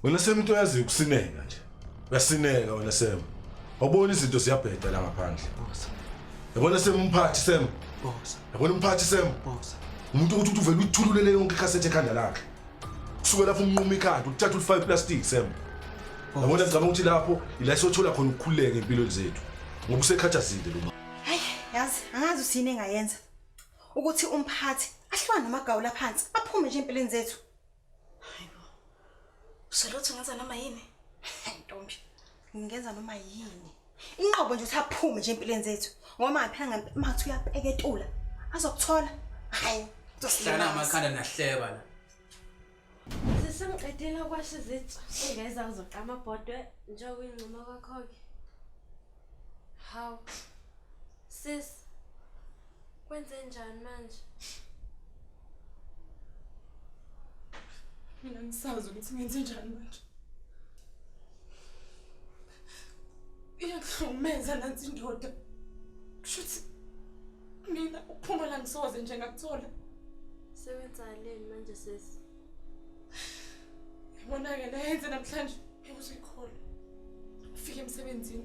Wena Sam into oyaziyo ukusineka nje. Uyasineka wena Sam. Awuboni izinto ziyabheda la ngaphandle. Boss. Yabona Sam umphathi Sam. Boss. Yabona umphathi Sam. Boss. Umuntu ukuthi uvele uthululele yonke ikhasethe ekhanda lakhe. Kusuke lapho umnquma ikhanda uthatha ulifake iplastic Sam. Yabona ngicabanga ukuthi lapho ila sothola khona ukukhululeka empilweni zethu. Ngoba usekhathazile lo muntu. Hayi, yazi, angazi usini engayenza. Ukuthi umphathi ahlukane namagawula phansi, aphume nje empilweni zethu. Hayibo. Uselothi ungenza noma yini? Hayi ntombi, ngingenza noma yini. Inqobo nje ukuthi aphume nje empilweni zethu. Ngoba mangaphela ngempela mathi uyapeketula. Azokuthola. Hayi, Hlala amakhanda nahleba la. Sesengiqedile ukwasha izitsha. Ungeza uzoqa amabhodwe njengoba uyingcuma kwakho-ke. Hawu. Sis. Kwenze njani manje? Mina ngisazi ukuthi ngenze njani manje. Iyakuhlukumeza nansi indoda. Kusho ukuthi mina ukuphuma la ngisoze nje ngakuthola. Sewenzakaleni manje sis? Yabona-ke le yenze namhlanje ngeke uzuyikholwa. Ufike emsebenzini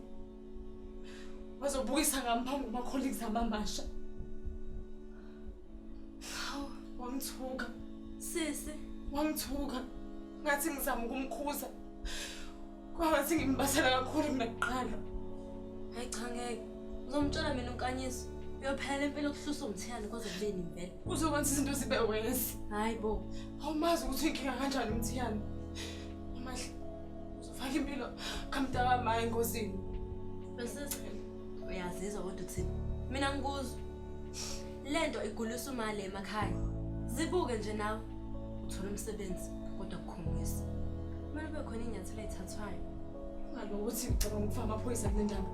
wazobukisa ngami phambi kuma-colleagues ami amasha. Hawu, Wangithuka, sisi. wangithuka. Ngathi ngizama ukumkhuza. Kwangathi ngimbasela kakhulu kunakuqala. Hayi cha ngeke. Uzomtshela mina unkanyiso. Uyophela impilo kuhlusa umthiyane kwaze kube nini vele. Uzokwenza izinto zibe worse. Hayi bo. Awumazi ukuthi uyinkinga kanjani umthiyane. Amahle uzofaka impilo kamntakama engozini. Bese uyazizwa kodwa uthini? Mina ngikuzwa. Lento igulisa umali emakhaya. Zibuke nje nawe. Uthola umsebenzi kodwa kukhungisa. Kumele kube khona inyathelo eyithathwayo. Ungalokuthi ngicabanga ukufaka amaphoyisa kule ndaba.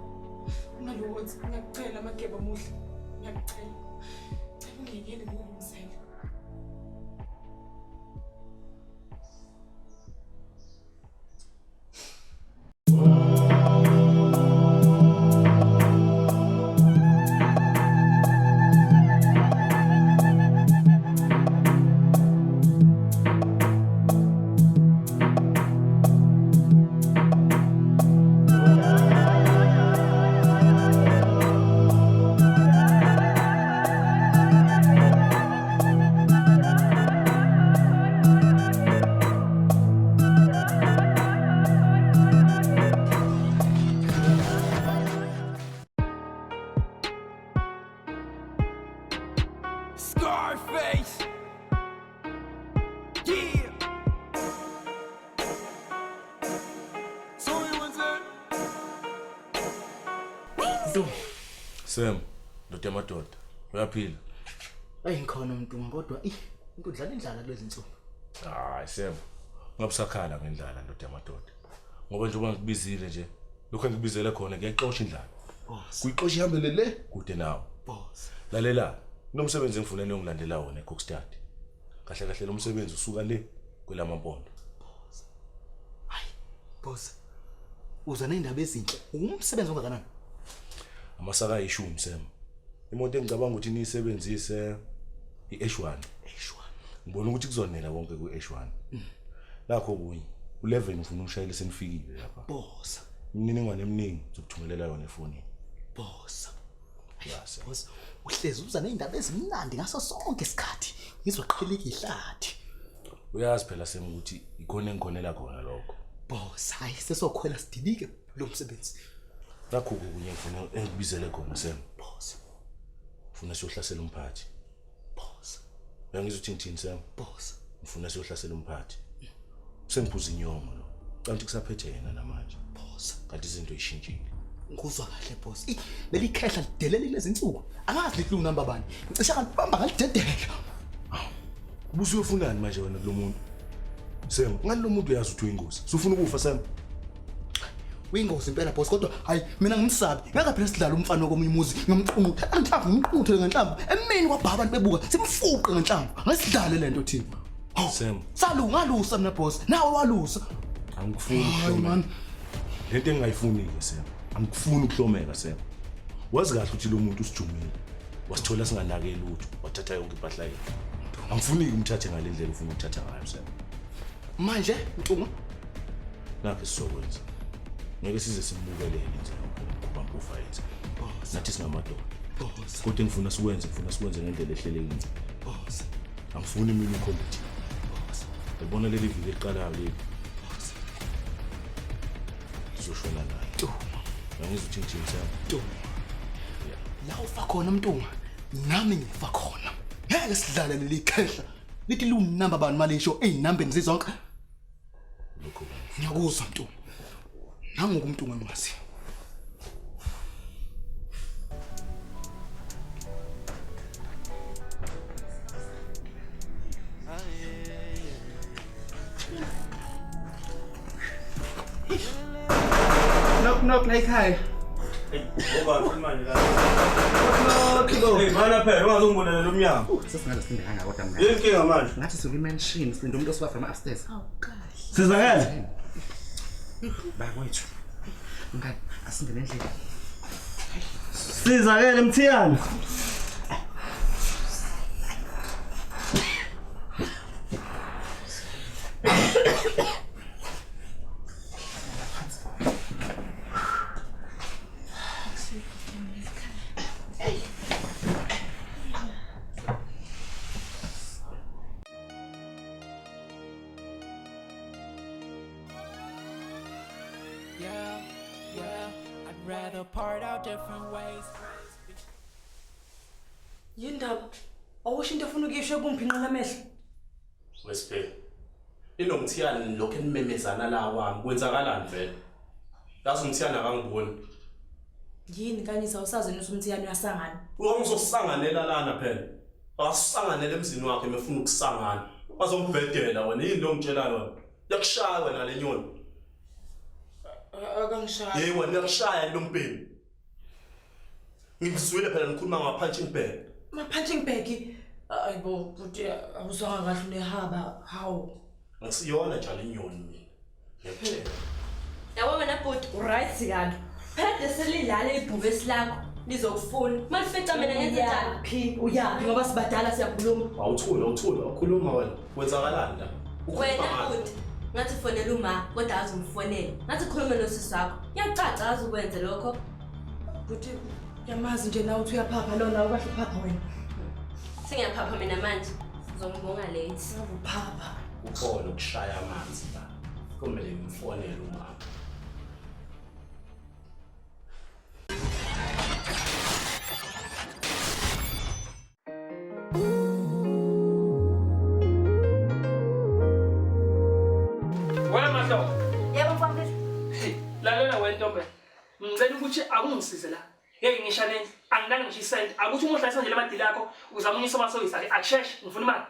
Ungalokuthi ngiyakucela amageba omuhle. Ngiyakucela. Cela ungiyekele ngilungisele. Scarface. Yeah. Tony wins it. Ntombi. Sam, ndoda yamadoda. Uyaphila? Ayi ngikhona Mntungwa kodwa ih into udlala indlala kulezi nsuku. Hayi Sam. Ungabusakhala ngendlala ndoda yamadoda. Ngoba njengoba ngikubizile nje, lokho engikubizele khona kuyaxosha indlala. Boss. Kuyixosha ihambele le kude nawe. Boss. Lalela, kunomsebenzi engifuna niyongilandela wona eKokstad. Kahle kahle lo msebenzi usuka le kwelamampondo. Hayi boss. Uza nezindaba ezinhle. Umsebenzi ongakanani? Amasaka ayishumi Sam. Imoto engicabanga ukuthi niyisebenzise i-H1. H1. Ngibona ukuthi kuzonela konke ku-H1. Nakho okunye. U11 ngifuna umshayeli senifikile lapha. Boss. Imininingwane eminingi ngizokuthumelela yona efonini. Boss. Ya Sam. Boss, uhlezi uza nezindaba ezimnandi ngaso sonke isikhathi. Ngizoqheleka ihlathi. Uyazi phela Sam ukuthi ikhona engikhonela khona lokho. Boss, hayi sesokhwela sidilike lo msebenzi. Nakho okunye ngifuna engikubizele khona Sam. Boss. Ngifuna siyohlasela umphathi. Boss. Uyangizwa ukuthi ngithini Sam? Boss. Ngifuna siyohlasela umphathi. Usengiphuza inyongo lo. Kanti kusaphethe yena namanje. Boss. Kanti izinto ishintshile. Ngikuzwa kahle boss. Ih, leli khehla lidelele kulezi nsuku. Angazi lithi lunamba bani. Ngicishe ngalibamba ngalidedela. Ubusuyofunani manje wena kulomuntu? Sam, ngani lo muntu uyazi ukuthi uyingozi? Usufuna ukufa Sam? Uyingozi impela boss kodwa hayi mina ngimsabi. Ngeke phela sidlale umfana komunye umuzi ngimqunguthe ngenhlamvu ngimqunguthe ngenhlamvu. Emini kwabha abantu bebuka simfuqe ngenhlamvu. Ngesidlale lento thina. Hawu, Sam. Salu ngalusa mina boss. Nawe walusa. Angikufuni Hayi ukuhlomeka. man. Lento engingayifuni ke Sam. Angikufuni ukuhlomeka Sam. Wazi kahle ukuthi lo muntu usijumile. Wasithola singanake lutho, wathatha yonke impahla yethu. Angifuni umthathe ngale ndlela ufuna ukuthatha ngayo Sam. Manje Mntungwa. Nakho esizokwenza. Ngeke size simbukelele nje ngoba mpufa yenza. Nathi singamadoda. Kodwa engifuna sikwenze, ngifuna sikwenze ngendlela ehlelekile. Boss. Angifuni mina ucommittee. Boss. Yabona leli viki eliqalayo leli. Boss. Sizoshona naye. Ntuma. Angizwa ukuthi ngithini Sam. Ntuma. La ufa khona Mntungwa, nami ngifa khona. Ngeke sidlale leli khehla. Lithi lunamba bani malisho ezinambeni zizonke. Lokho Ngiyakuzwa Mntungwa. Nangoku uMntungwa engimaziyo. Knock knock la ekhaya. Ngoba manje la. Knock bo. Hey mana phela ungazongibonelela umnyango. Sesingaze silinde kangaka kodwa mngani. Yini inkinga manje? Ngathi sikwi-mansion silinde umuntu osuka from upstairs. Sizakele. Bakwethu. Mngani, asingene endlini. Sizakele Mthiyane. Yeah, yeah, I'd rather part out different ways. Yindaba? Awusho into ofuna ukuyisho kumphinqela amehlo. Wesiphe. Inomthiyane lokho enimemezana la kwami kwenzakalani vele? Yazi umthiyane akangiboni. Yini kanyisa usazi ukuthi umthiyane uyasangana. Uyangizosanganela lana phela. Asanganele emzini wakhe mefuna ukusangana. Bazombhedela wena yini lo ngitshela yona? Yakushaya wena le nyoni. Akangishaya. Hey wena uyakushaya lo mbhemi. Ngikuzwile phela nikhuluma ngama-punching bag. Ma punching bag. Ayibo bhuti awuzwanga kahle unehaba. Hawu. Ngisiyona njalo inyoni mina. Ngiyakutshela. Yabo wena bhuti uright kabi. Phela de selidlala ibhubesi lakho lizokufuna. Malifica mina ngenze njani? Phi uyaphi ngoba sibadala siyakhuluma. Awuthule, awuthule, awukhuluma wena. Kwenzakalani la? Ukhuluma Wena ngani? bhuti ngathi fonela uma kodwa azumfonela. Ngathi khulume nosisi wakho. Kuyacaca azukwenze lokho. Bhuti yamazi nje nawe uthi uyaphapha lona ukahle uphapha wena. Sengiyaphapha mina manje. Uzongibonga late. Uphapha. Ukhona ukushaya amanzi la. Kumele ngimfonele umama. Wena Mahlo, Yebo mfowethu. lalela wena ntombe. Ngicela ukuthi akungisize la. Hey ngisha nendlu, anginanga ngisho isenti. Akuthi uma uhlalisa nje lamadili akho uzama unyusa amasokisi akhe akusheshe ngifuna imali.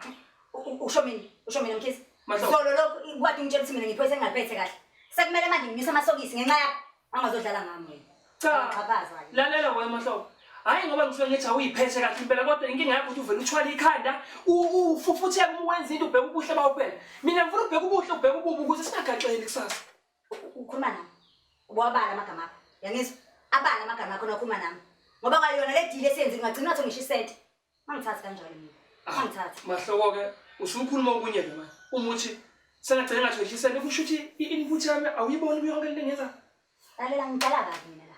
Usho mina, usho mina Mkhize. Mahlo. Solo lokhu kwathi ngitshela ukuthi mina ngiphoyisa engingaphethe kahle. Sekumele manje nginyuse amasokisi ngenxa yakho. Angazodlala ngami wena. Cha. Xhaphaza. Lalela wena Mahlo. Hayi ngoba ngisuke ngithi awuyiphethe kahle impela kodwa inkinga yakho ukuthi uvele uthwale ikhanda ufufutheke uma wenza into ubheke ubuhle bawo kuphela. Mina ngifuna ubheke ubuhle ubheke ububi ukuze singagaxeli kusasa. Ukhuluma nami. Ubawabala amagama akho. Yangizwa? Abala amagama akho nakhuluma nami. Ngoba kwayona le deal esiyenzile ngagcina ngathi ngisho isenti. Mangithathi kanjalo mina. Mangithathi. Mahloko ke usukhuluma okunye ke manje. Uma uthi sengagcina ngathi ngisho isenti kusho ukuthi i-input yami awuyiboni yonke lento engiyenzayo. Lalela ngidala kabi mina la.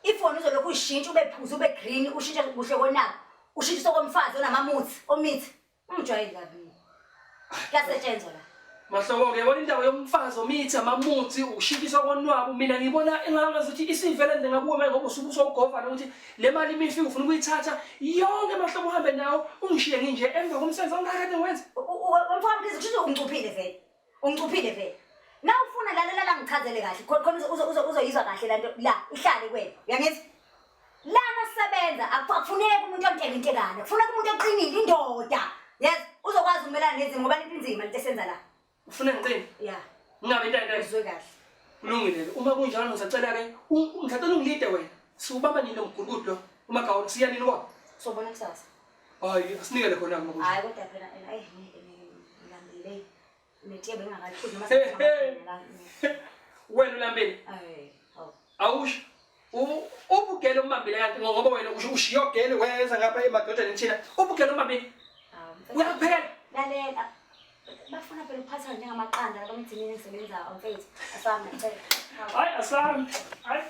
Ifoni uzolokhu ushintsha ube phuzu ube green ushintshe kuhle konaka. Ushintshe sokomfazi onamamuthi omithi. Ungijwayeli kabi mina. Kuyasetshenzwa la. Mahloko ke yabona indaba yomfazi omithi amamuthi ushintshiswa konwabu mina ngibona engathi isivele nje ngakuwe manje ngoba usubuso ugovana ukuthi le mali imifika ufuna ukuyithatha yonke mahlobo uhambe nawo ungishiye nginje emva komsebenzi ongakade wenza. Mfowethu please kusho ungicuphile vele. Ungicuphile vele. Na ufuna lalela la ngichazele kahle khona uzoyizwa kahle la nto la ihlale kuwena. Uyangizwa? Lana sisebenza akufuneki umuntu ontengentekana, kufuneka umuntu oqinile indoda. Yes, uzokwazi ukumelana nezimo ngoba lento inzima lento esenza la. Ufuna ngiqine? Yeah. Ngingabe into Uzwe kahle. Kulungile ke. Uma kunjalo ngisacela ke ngisacela ungilide wena. Siubamba nini lo mgulukudu lo? Umagawula siya nini kodwa? Sobona kusasa. Hayi asinikele khona uma kunjalo. Hayi kodwa phela ayi ngilambile. Netiye bengingakayiphuzi noma Hey, hey. Wena ulambile. Ay, hawu. Awusho. Ubugele umbambile kanti ngoba wena usho ushiyogele wenza ngapha emadodeni thina. Ubugele umbambile. Uyakuphela. Lalela. Bafuna phela ukuphathwa njengamaqanda laba ngithi mina engisebenzayo mfethu. Asami ngicela. Hayi asami. Hayi.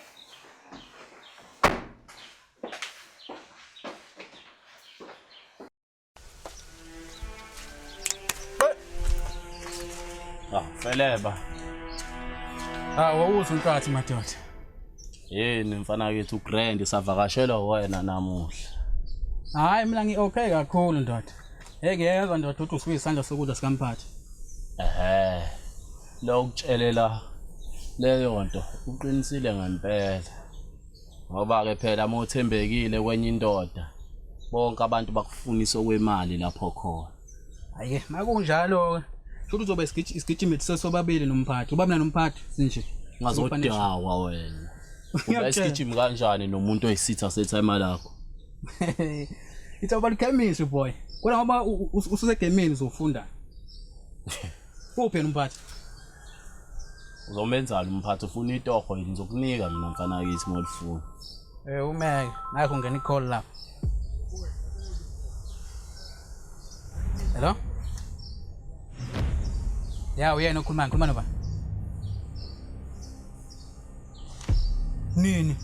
Ah, feleba. Ah, wawuthi unkathi madoda. Yini mfana kithi ugrand savakashelwa wena namuhla. Hayi mina ngi okay kakhulu ndoda. Hey ngiyezwa ndoda ukuthi usuyisandla sokudla sikamphathi. Ehhe. Lo kutshelela leyo nto uqinisile ngempela. Ngoba ke phela uma uthembekile kwenye indoda bonke abantu bakufunisa okwemali lapho khona. Hayi ke makunjalo ke. Shuthi uzobe isigijimi sesobabili nomphathi. Uba mina nomphathi sinje. Ungazodawa wena. Uba isigijimi kanjani nomuntu oyisitha sethayima lakho? It's about chemistry boy. Kodwa ngoba ususegemini uzofunda. Uphi yena umphathi? Uzomenzani umphathi ufuna itoho yini ngizokunika mina mfana kithi ngolifuna. Umeke, nakho ngena i-call lapha. Hello? Ya uyena okhuluma ngikhuluma nobani? Nini?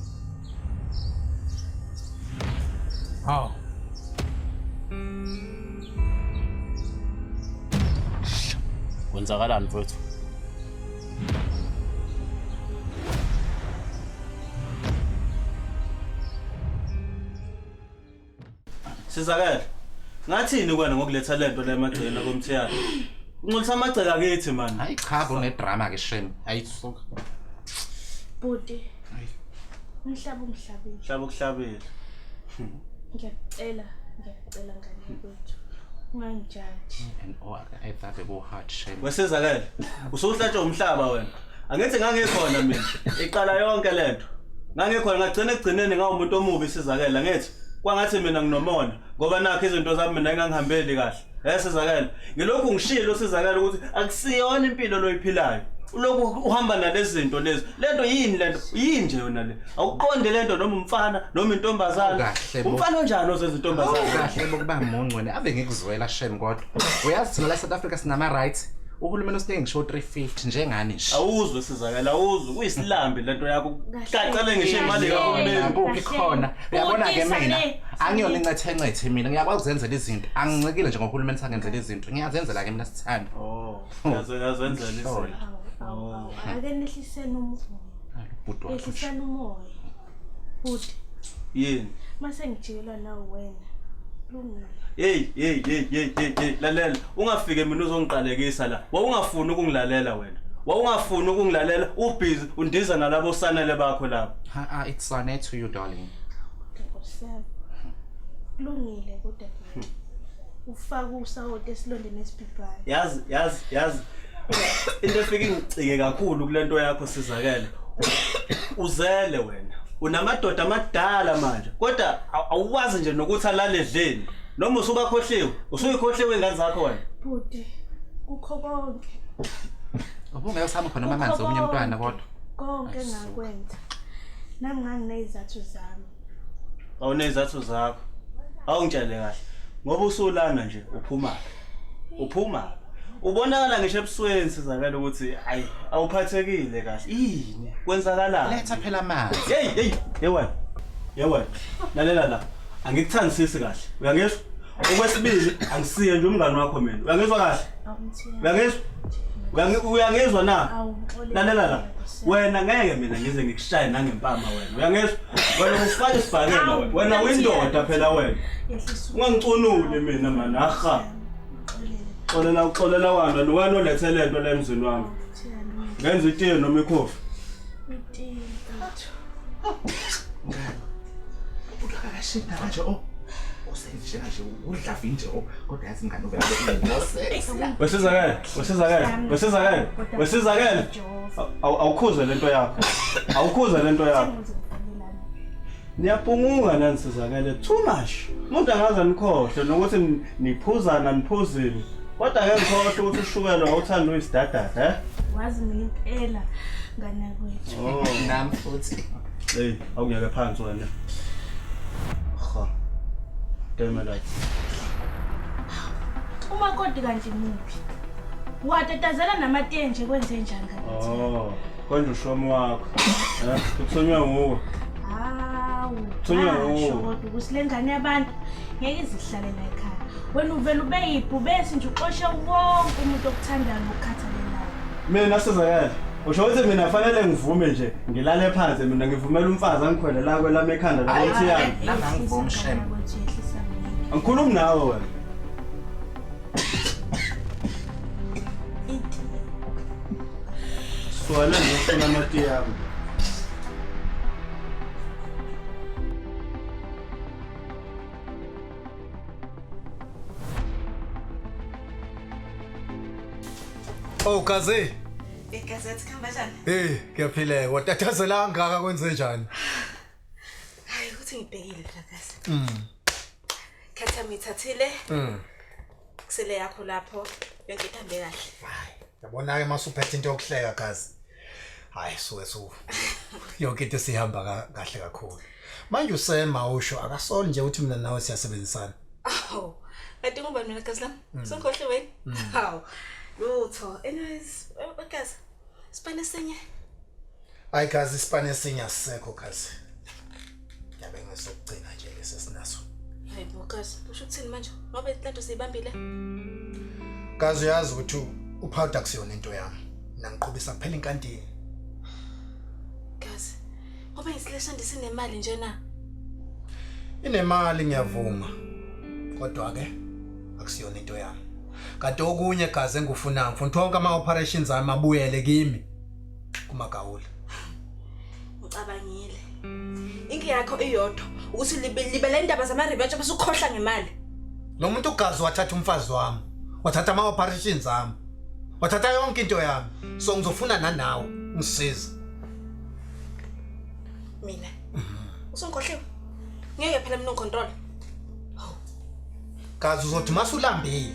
Hawu. Kwenzakalani mfowethu? Sizakele. Ngathini kwena ngokuletha lento la emagcekeni akomthiyana? Uncolisa amagceke akithi man. Hayi cha bo nedrama ke shame. Hayi suka. Bhuti. Umhlaba ungihlabile. Mhlaba ukuhlabile. Ngiyakucela, ngiyacela ngane yakwethu. Ungangijaji. And oh I thought it was hard shame. Wesizakele. Usuhlatshwa umhlaba wena. Angithi ngangikhona mina. Iqala yonke lento. Ngangikhona ngagcina ekugcineni ngawumuntu omubi Sizakele angithi. Kwangathi mina nginomona ngoba nakho izinto zami mina engangihambeli kahle. Sizakele. Ngilokhu ngishilo Sizakele ukuthi akusiyona impilo loyiphilayo. Ulokhu uhamba nalezi zinto lezi. Lento yini lento? Yini nje yona le? Awuqonde lento noma umfana noma intombazana. Umfana onjani ozenza intombazana? Kahle bokuba muncu wena ave ngikuzwela shame kodwa. Uyazi thina la South Africa sinama rights. Uhulumeni usinike ngisho 350 njengani nje. Awuzwe Sizakele, awuzwe kuyisilambi lento yakho. Kacele ngisho imali kahulumeni. Kuphi khona? Uyabona ke mina angiyona incethencethe mina ngiyakwazi ukuzenzela izinto. Angincikile nje ngohulumeni sangenzela izinto. Ngiyazenzela ke mina sithanda. Oh, ngiyazenzela izinto. Awu, ake nehliseni umoya. Bhuti wakho. Ehlisani umoya. Bhuti, Yini? mase ngijikelwa nawe wena. Lungile. Hey, hey, hey, hey, hey, hey, lalela. Ungafike mina uzongiqalekisa la. Wawungafuni ukungilalela wena. Wawungafuni ukungilalela, ubhizi undiza nalabo sanele bakho lapho. Ha ah it's Sane to you darling. Nkosi yami. Kulungile kodwa ke. Ufaka usawoti esilondeni esibhibhayo. Yazi, yazi, yazi. Into efike ingicike kakhulu kulento yakho Sizakele. Uzele wena. Unamadoda amadala manje. Kodwa awukwazi nje nokuthi alale edleni. Noma usubakhohliwe, usuyikhohliwe ingane zakho wena. Bhuti, kukho konke. Ubungeke usame khona amanzi omunye umntwana kodwa. Konke engakwenza. Nami nganginezizathu zami. Awunezizathu zakho. Awungitshele kahle. Ngoba usulana nje uphuma. Uphuma. Ubonakala ngisho ebusweni Sizakele ukuthi hayi awuphathekile kahle. Yini? Kwenzakalani? Letha phela amanzi. Hey hey, hey wena. Hey wena. Lalela la. Angikuthandisisi kahle. Uyangizwa? Okwesibili angisiye nje umngani wakho mina. Uyangizwa kahle? Uyangizwa? Uyangizwa na? Lalela la. Wena ngeke mina ngize ngikushaye nangempama wena. Uyangizwa? Wena ufaka isibhakela wena. Wena uyindoda phela wena. Ungangicunuli mina man. Aha. Xolela uxolela wena wena olethe lento la emzini wami. Ngenza itiye noma ikhofi. Itiye mfethu. Uthakashida kanje oh. Usenje nje udlavi nje oh kodwa yazi ingane uvela Wesizakele, wesizakele, wesizakele, wesizakele. Awukhuze lento yakho. Awukhuze lento yakho. Niyapunguka nani Sizakele too much. Umuntu angaze nikhohle nokuthi niphuzana niphuzile. Kodwa ke ngikhohle ukuthi ushukela awuthanda uyisidadada, eh? Wazi mina impela ngane kwethu. Oh, nami futhi. Hey, awungeke phansi wena. Ha. Damn it. Umakoti kanti muphi? Watatazela namatiye nje kwenze njani kanti? Oh, konje ushomo wakho. Eh, uthonywa nguwe. Hawu. Uthonywa nguwe. Kodwa ukuthi le ngane yabantu ngeke izihlale la ekhaya. Wena uvela ube yibhubesi nje uxoshe wonke umuntu okuthandayo nokukhathalelayo. Mina Sizakele, usho ukuthi mina fanele ngivume nje, ngilale phansi mina ngivumela umfazi angikhwele la kwelami ekhanda la ukuthi yami. Lana ngivumi shem. Angikhulumi nawe wena. Swala ngifuna amatiye ami. Oh Gazi. Igazethi kuhamba njani? Hey, ngiyaphileka. Watatazela kangaka kwenze njani? Hayi ukuthi ngibhekile la gazi. Khatha mithathile. Kusele yakho lapho yonke ihambe kahle. Yabona ke masuphethe into yokuhleka Gazi. Hayi suke suke. Yonke into sihamba kahle kakhulu. Manje usema usho akasoli nje ukuthi mina nawe siyasebenzisana. Oh. Kanti ngubani mina gazi lami? Sengikhohle wena. Hawu. Lutho. Anyways, gazi. Sipane sinye. Hayi gazi isipane sinye asisekho gazi. Yabe ngesokugcina nje lesesinaso. Hayi bo gazi, usho ukuthini manje? Ngoba lento siyibambile. Gazi uyazi ukuthi upowder kusiyona into yami. Mina ngiqhubisa kuphela inkantini. Gazi, ngoba ngisilesha ndisinemali nje na. Inemali ngiyavuma. Kodwa ke akusiyona into yami. Kanti okunye gazi engikufunayo ngifuna wonke ama operations ami abuyele kimi kumagawula. Ucabangile. Inkinga yakho iyodwa ukuthi libele indaba zama revenge bese ukhohla ngemali. Lo muntu ugazi wathatha umfazi wami, wathatha ama operations ami, wathatha yonke into yami. So ngizofuna nanawe ungisize. Mina. Usungikhohliwe. Ngeke phela mina ungicontrol. Gazi uzothi masulambile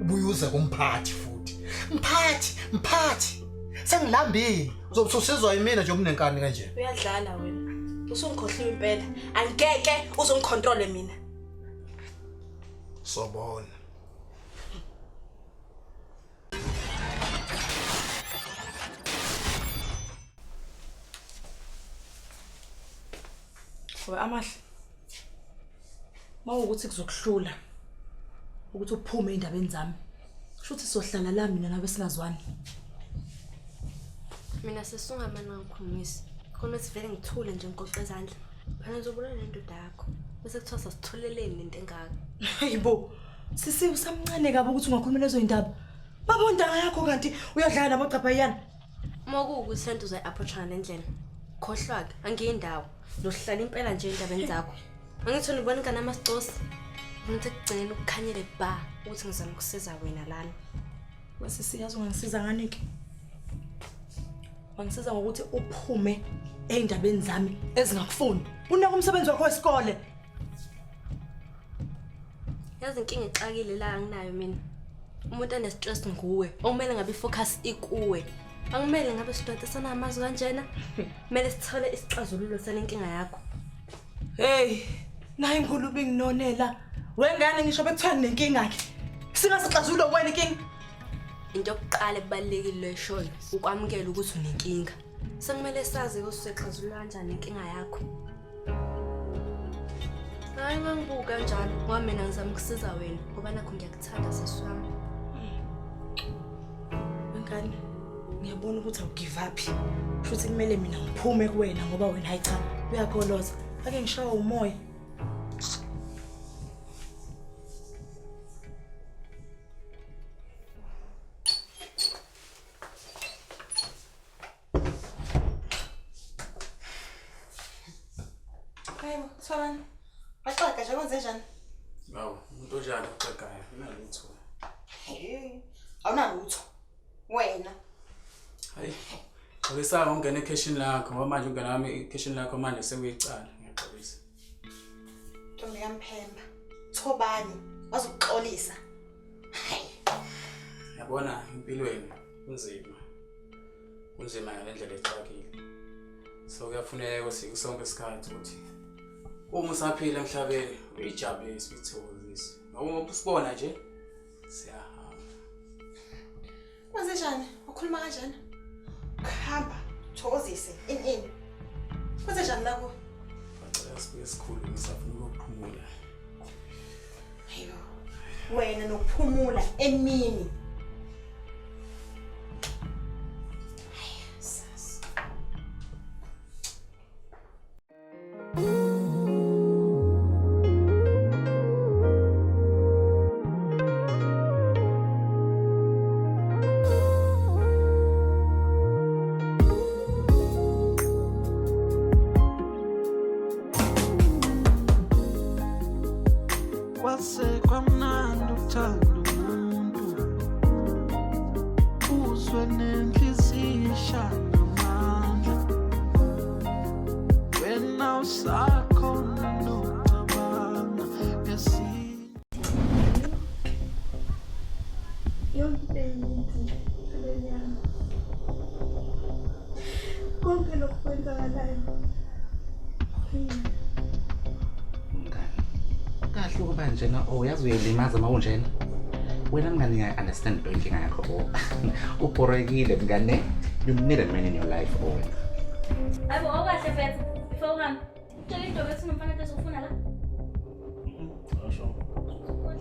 ubuye uze kumphathi futhi. Mphathi, mphathi. Sengilambile. Uzobe usizwa yimina nje okunenkani kanje. Uyadlala wena. Usungikhohliwe impela. Angeke uzongicontrol mina. Sobona. We Amahle. Mawukuthi kuzokuhlula ukuthi uphume endabeni zami. Kusho ukuthi sohlala la mina nawe singazwani. Mina sesungamani ngikhulumisa. Khona sivele ngithule nje ngigoqe izandla. Phela ngizobulala nendoda yakho. Bese kuthiwa sasitholeleni lento engaka. Hayibo. Sisi usamncane kabi ukuthi ungakhuluma lezo indaba. Baba ontanga yakho kanti uyadlala nabogcabhayana. Uma kuwukuthi lento uzoyi-approach ngalendlela. Khohlwa-ke, angiyindawo. Nohlala impela nje endabeni zakho. Angithi wena ubona ingane amasicosi. Ufuna ukuthi ekugcineni ukukhanyele ba ukuthi ngizama ukusiza wena lana. Sisi yazi ungangisiza ngani ke? Wangisiza ngokuthi uphume ey'ndabeni zami ezingakufuni. Unake umsebenzi wakho wesikole. Yazi inkinga exakile la anginayo mina. Umuntu ane-stress nguwe, okumele ngabe i-focus ikuwe. Akumele ngabe sidonsisana amazwi kanjena. Kumele sithole isixazululo sale nkinga yakho. Hey, nayi inkulumo inginonela. Wengane ngisho bekuthiwa ninenkinga ke. Singasixazululo kuwena inkinga. Into yokuqala ebalulekile eshoyo ukwamukela ukuthi unenkinga. Sekumele sazi ukuthi usexazulula kanjani inkinga yakho. Hayi ngangibuka kanjalo ngoba mina ngizama ukusiza wena ngoba nakho ngiyakuthanda sisi wami. Wengane, ngiyabona ukuthi awugive up. Futhi kumele mina ngiphume kuwena ngoba wena hayi cha uyakholoza. Ake ngishawe umoya. Hayibo, Thobani. Waxaga nje kwenze njani? Hawu, umuntu onjani oxegayo? Unalutho. Hey, awunalutho. Wena. Hayi. Xolisa ungena ekheshini lakho ngoba manje ungena wami ekheshini lakho manje sekuyicala. Ngiyaxolisa. Ntombi kaMphemba. Thobani wazokuxolisa. Yabona empilweni kunzima. Kunzima ngalendlela exakile. So kuyafuneka ukuthi sonke isikhathi ukuthi uma usaphila emhlabeni uyijabulise uyithokozise. Ngoba usibona nje siyahamba. Wenze njani? Ukhuluma kanjani? Khamba, thokozise in. Wenze njani la kuwe? Bacela sibuye sikhulu ngisafuna ukuphumula. Hayibo. Wena nokuphumula emini. Kwase kwamnandi ukuthanda umuntu uzwe nenhliziyo ishaya ngamandla wena usakhona nokucabanga Yonke into engiyenza empilweni yami, konke lokhu kwenzakalayo Kahle ukuba njena oh yazi uyayilimaza uma unjena. Wena mngani ngiya-understand into inkinga yakho oh. Ubhorekile mngane. You need a man in your life oh wena. Hayibo awukahle mfethu. Before uhambe. Utshela indoda ethi unomfana into ezofuna la. Asho. Kodwa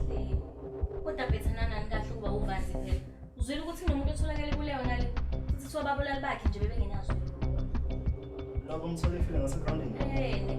kodwa bethana nani kahle ukuba uvanzi phela. Uzwile ukuthi kunomuntu otholakele kuleyo nale. Futhi kuthiwa ababulali bakhe nje bebengenazo. Labo umthole efile ngasegroundini. Eh.